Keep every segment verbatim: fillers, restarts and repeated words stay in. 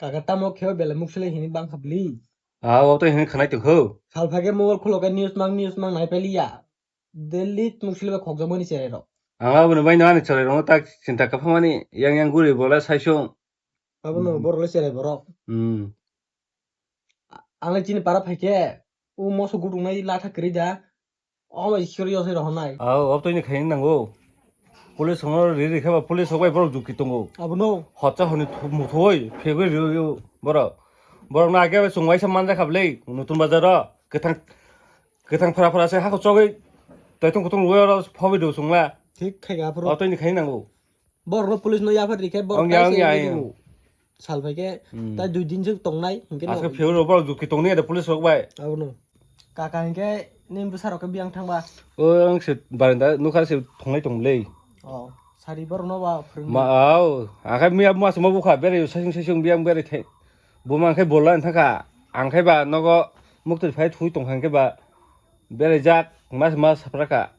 Kaka tamo kheo belai muksele hini bangkha bli. Ah, o to hini khanai tongkho. Salphage mobile khuloke news mang, news mang nai peliya. Delhi muksele ba khokjamani cherai rok. Ang aboni bai no ani cherai rok tak chinta kaphangmani yang yang guri bola saisung. Abono borok le cherai borok. Hmm. Ang le chini para phaikhe, o moso gutungnai latha kwrwi da. O bai sikori yosai rohornai. Aw, obtoi ni khaini nango. Police rokno ri ri khe ba police rok bai borok juki tongo. Abono. Hotsa honi thu-, muthoi phegwi ri ri borok. Borok no age bai chwng waisa manja kha bwlai nutun bazar o. Kwthang, kwthang phara phara se hako chogwi taitung kutung rwi oro phobi do chwngla. Thik khai ga phuru. Obtoi ni khaini nango. Borok no police no yapha rikhe borok Ong ya, tai ong se ya, wngwi ya. Tongo. Sal phaikhe Hmm. Tai dui din se tongnai hinkhe Aske no. Phiyok rok borok juki tongni ada police rok bai. Abono. Kaka hinkhe nini bwsa rok khe biyang thangba. O ang se barenda nukha se thongnai tong le. Oh, sari borok no ba phwrwng. Ma au, akai miya mas mo bukha bere sasung sasung biyang bere the. Buma ang khe bolla thangkha. Ang khe ba nogo mukti phai thui tongkha hinkhe ba bere jak mas mas sapra kha.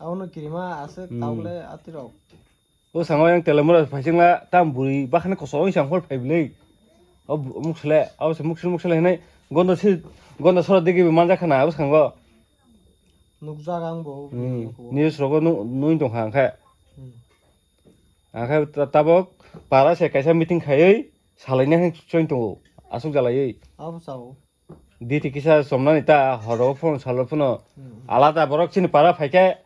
Abono kirima aswk Hmm. Tabuk le atirok. O sango yang telemura phaisingla tam buri bakhani kosong wngsa hor phai bwlai. O bu-, muksle, abo se muksle muksle hinai gonda si, gonda sora digi bi manja khana abo sango. Nukjak ang bo, Hmm. Nuko. News rogo nu-, nui tongkha ang khe. Hmm. Ang khe ta-, tabok para se kaisa meeting khaiwi salaina hin choi tongo. Aswk jalaiwi. Abo sao. Diti kisa somnani ta horo phone salo phone Hmm. Alada borok chini para phaikhe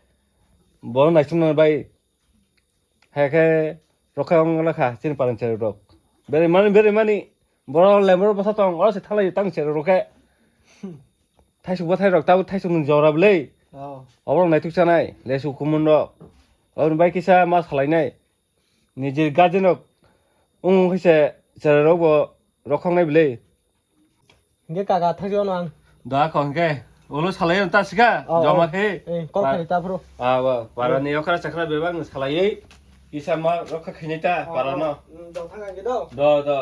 borok naisingmani bai. Haikhe rokhe ongla kha chini para chari rok. Bere mani, bere mani. Borok lemro bwsa tong, oro se thalai tang chari rokhe. Thaisuk bwthai rok, tabuk thaisuk ni jora bwlai. Oh. Oborok naituk chanai, lesu kumun rok. Oboni bai kisa ma salainai. Nijir guardian rok wng wng khe se chwrai rok bo rok khoknai bwlai. Hingke kaka thangsi ono ang. Da kho hingke ulo salai ta sika Oh, joma oh. Khe. Eh, kol Pa- khani ta phuru. Ah, wa, para ni okra chakra bebak ni salai. Kisa ma rok kha khini ta Oh, para oh. No. Mm, dong thang ang ke do. Do, do.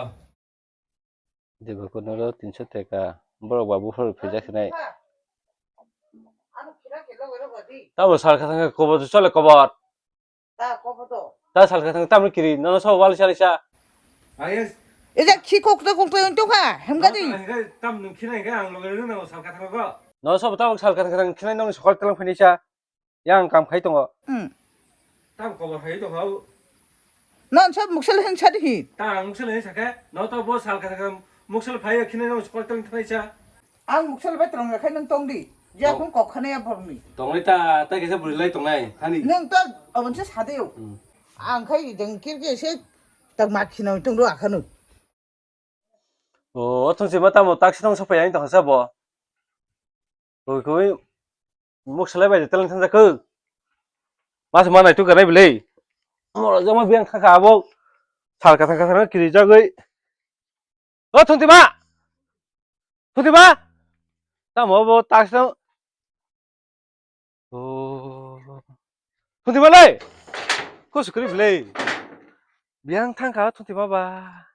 Deba kono ro tinso teka. Borok ba buphuru phejak khnai. Tamo sal kha thang kobor chole kobor. Ta salka thang tamni kiri, nono sabo wali salisa. Ayes. Ejak khi kokto kokto yong tokha, hemgadi. Tam nung khina hingke ang loge rwna o salka thang ko. Nono sabo tabok salka thang khina nong sokol telang phini sa. Yang kam khai tongo. Hmm. Tam kobo hai to hau. Non sab muksel hin sadi hi. Ta muksel hin sake, no to bo salka thang muksel phai khina nong sokol telang phini sa. Ang muksel bai tong khe nung tong di. Je Oh. Khung kok khane ya borni. Tonglai ta, ta kisa buri lai tonglai, thani. Nung to abon se sade yo. Hmm. Ang khai jeng kir ke se tak ma khina tong ro akhanu. O, thung se ma tamo tak se tong sa phai ang tong sa bo. Koi koi muksel bai telang thang jakho. Mas ma nai tu garai bile. Mo jama biang kha kha abo. Sal ka thang ka thang kiri jagoi. O Thuntima! Thuntima! Tamo bo taksno. O Thuntima le! Kusu kri bile. Biang thang kha Thuntima ba.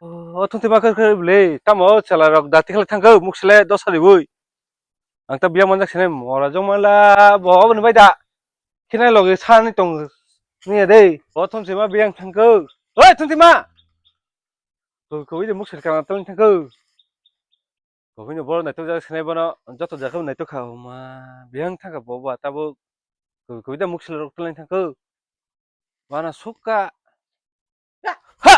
O Thuntima kri kri bile. Tamo chela rok dati khle thang kha muksele dosa ribui. Ang ta biang manjak sinai mora jong manla bo oboni bai da. Khinai logi sani tong niya dei. O Thuntima biang thang kha. Oi Thuntima! Koi koi de muk sir kana tong thangko. Koi no boro naitok jak sinai bono joto jaga naitok kha ma biyang thangka bo ba tabuk. Koi koi de muk sir rok tong thangko. Bana sukka. Ha!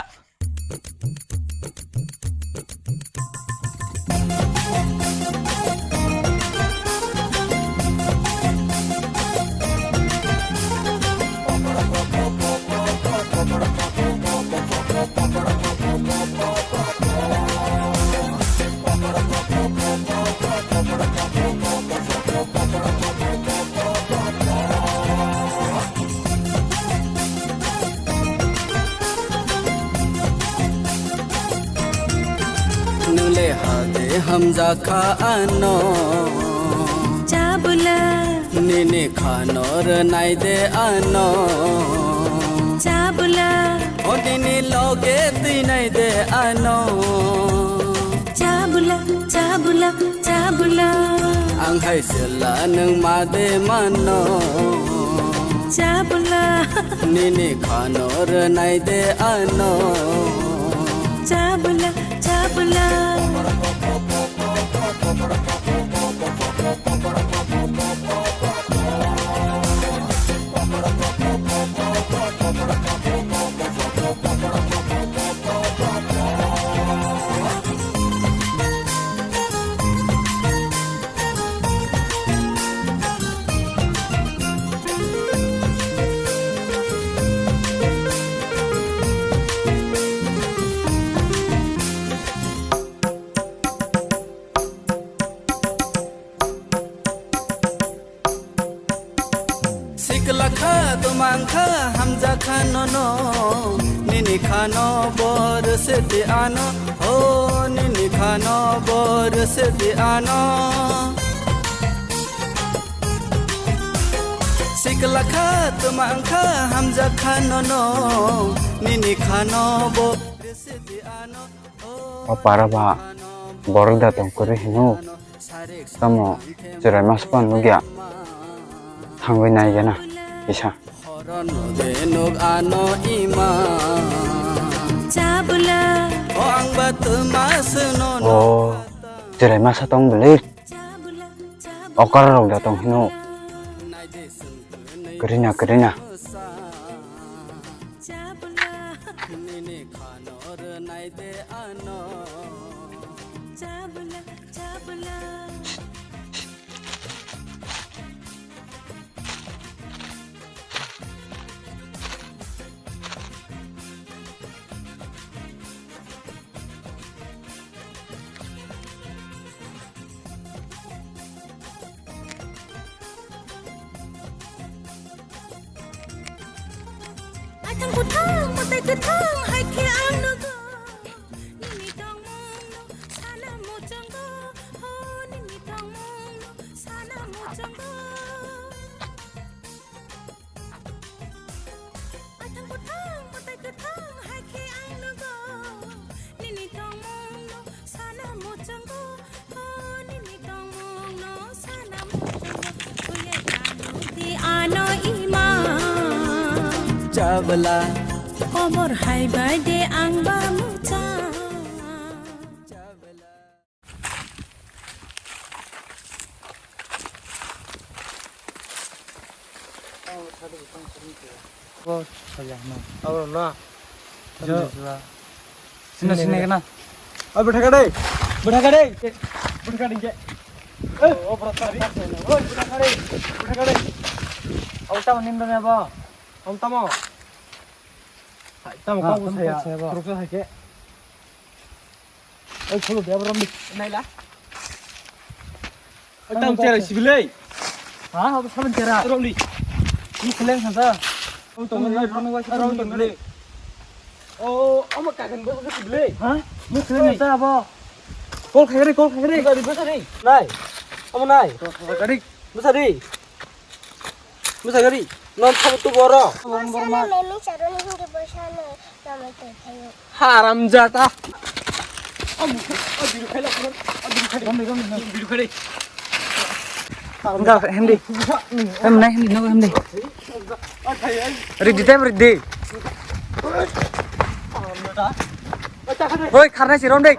Nule hade hamjakha ano. Chabula. Nini khano rwnai de ano. Chabula. O nini loge twinai de ano. Chabula, chabula, chabula. Ang hai sela nung ma de mano. Chabula. Nini khano rwnai de ano. Chabula, Ano bor sete ano, o nini khano bor sete ano. Sikla kha tuma angkha hamjak khano no, nini khano bor sete ano. O para ba borok da tong kwrwi hino. Tamo chwrai masa phano nukya. Thangwi naigena kisa. O chwrai masa tong bwlwi. O kara rok da tong hino. Kwrwina kwrwina. Athang kuthang, matai kuthang, hai khe ang nugo. Nini tongmung no sana muchungo, ho, nini tongmung no sana muchungo. Athang kuthang, matai kuthang, hai khe ang nugo. Nini tongmung no sana muchungo, ho, nini tongmung no sana muchungo. Kuye kanu di ano ima. Chabla. Komor hai bai de ang ba mucha. Abo saya no. Abo no. Jo. Sini, sini kena. Oh, bwtha kade. Bwtha kade. Bwtha kade ke. Eh, oh, bwtha kade. Oh, bwtha kade. Bwtha kade. Abo tamo nim dong ya, bo. Abo tamo. Hai, tamo kok saya. Terus saya ke. Oi, kholo de, abo romdi. Naila. Oi, tamo chera sibilai. Ha, abo salon chera. Romdi. Ni seleng sasa. Oi, tamo ni, rom ni, rom ni. O, amo kagan bo sibilai. Ha? Ni seleng sasa abo. Kol khairi, kol khairi. Bwsari, bwsari. Nai. Amo nai. Kol khairi. Bwsari. Bwsagari, non thabo tu boro. Borma. Mami charo ni hindi bosa no, mami tu thayo. Haram jata. Hindi. Em na hindi, no hindi. Ready, time ready. Oi, kharnai si rom dei.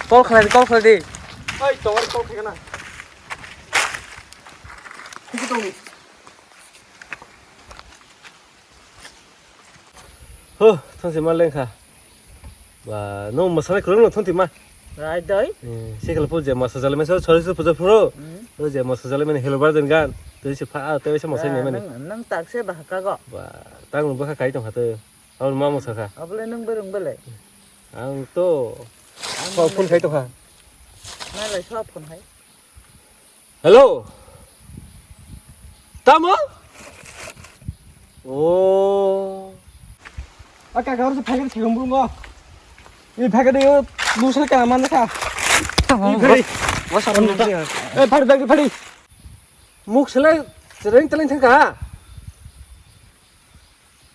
Call khlai di, call khlai di. Oi, tawar call khlai na. Kuku tong ni. Ho, thang si ma leng kha. Ba, no masala kurang no thonti ma. Rai doi. Eh, se kala puja masa jale mesa chori se puja phuro. Hmm. O je masa jale mene helbar den gan. Tei se pha, tei se masa ne mene. Nang, nang tak se bahaka go. Ba, tang bahaka kai tong hate. Aboni ma masa kha. Abole nang bereng bele. Ang to. Ang phone khai tong kha. Nai lai sa phone hai. Hello. Tamo? Oh. A kaka, oro phagari thegum bungo. I phagari o musal ka man ka. Tamo. I phari. Wa saram na. Eh, phari, phari, phari. Muk selai, sereng teleng thangka.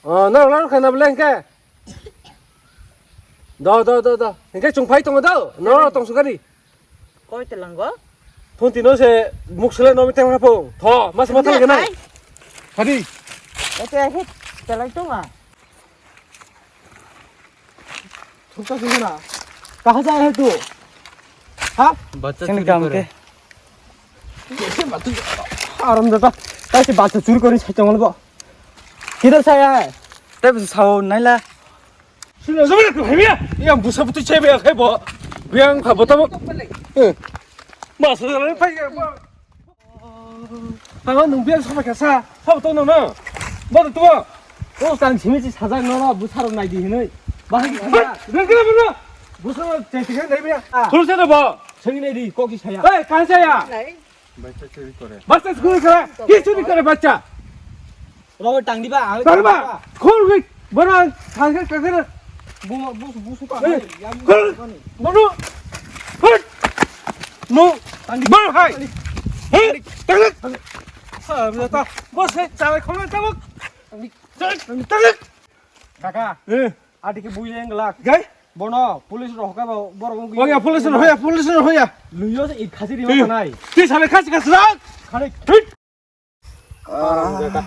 Oh, na, na, khana beleng ke. Do, do, do, do. Hingke chungphai tongo do. No, tong sukari. Koi telango? Phone tino se muk sele no mitang na phone. Tho, mas matang ke na. Hai. Hadi. Ete hit telai tonga. Thukta sungana. Kaha jaya hai tu? Ha? Bachcha churi kore. Sini kam ke? Kaise batu aram data. Kaise batu churi kori sai tongo bo. Kidhar se aaya hai? Tei bisa sao naila. Sini, sini, sini, hai ya. Yang busa butu chebe ya, hai bo. Yang kha botamo. Eh. Mas, phai ya. Ang nwng biang sama kasa, sabo tong nang na. Ba tu ba. O tang simi si sajak no, no, busaro nai di hinoi. Bahai ki sajak. Rengkela mana? Busaro chai tiga nai biya. Thulse na ba. Sini nai di, kok si saya. Eh, kan saya. Nai. बच्चा चोरी करे। बच्चा चोरी करे। के चोरी करे बच्चा? Robert tang diba, ang tang ba. Khol rik. Bono thangke kakere. Bumo bus bus pa. Khol. Bono. Khol. No. Tang di. Bono hai. Hei. Tang di. Sa, ta. Bos hai, chale khol tabuk. Tang di. Tang di. Kaka. Eh. Adi ke bui leng lak. Gai? Bono, police rok hokai ba, borok wng. Oh ya, police rok hoya, police rok hoya. Luyo se ik khasi rima sanai. Ti sale khasi khasi rak. Khani.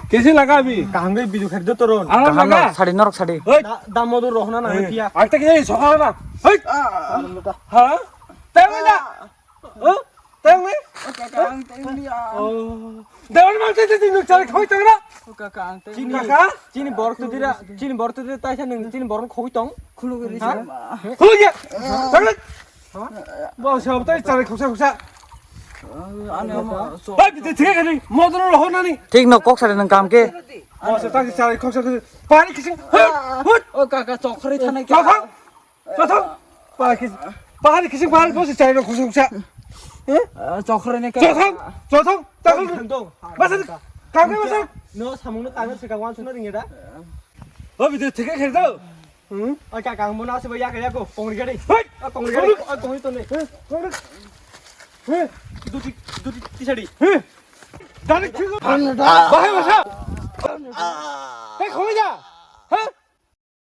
Kisi laga abi. Kaham gai bidu khak do toron. Ano laga. Sadi norok sadi. Hoi. Damo do rohna na tiya. Akta kisi sokha na. Hoi. Ha? Tengna. Huh? Tengni? Kaka ang tengni ah. Oh. Dawan mang tengni nuk chari khoi tengra. Kaka ang tengni. Kaka? Chini borok tu dira, chini borok tu dira taisa nung chini borok khoi tong. Khuluk ri. Khuluk ya. Tengni. Bo sab tai chari khoksa khoksa. Ani ama. Bai bide thik ani. Modro ho nani. Thik no kok sare nang kam ke. Bo sa tai chari khoksa khoksa. Pani kising. Hut. O kaka chokhri thanai. Chokhang. Chothong. Pahari kis-, pahari kising pahari bosi chai rok khusuk sa. Eh? Chokhre ne ka. Chothong. Chothong. Takul. Masa kangke masa. No samung no kangke sika wan suna ringe da. Ho bide thike kher do. Hmm? Oi ka kang mona se ya ka ya ko kongri gari. Hoi. Kongri gari. Kongri to ne. Kongri. He. Duti duti tisari. He. Dale khigo. Bahai masa. Tei khoi ja.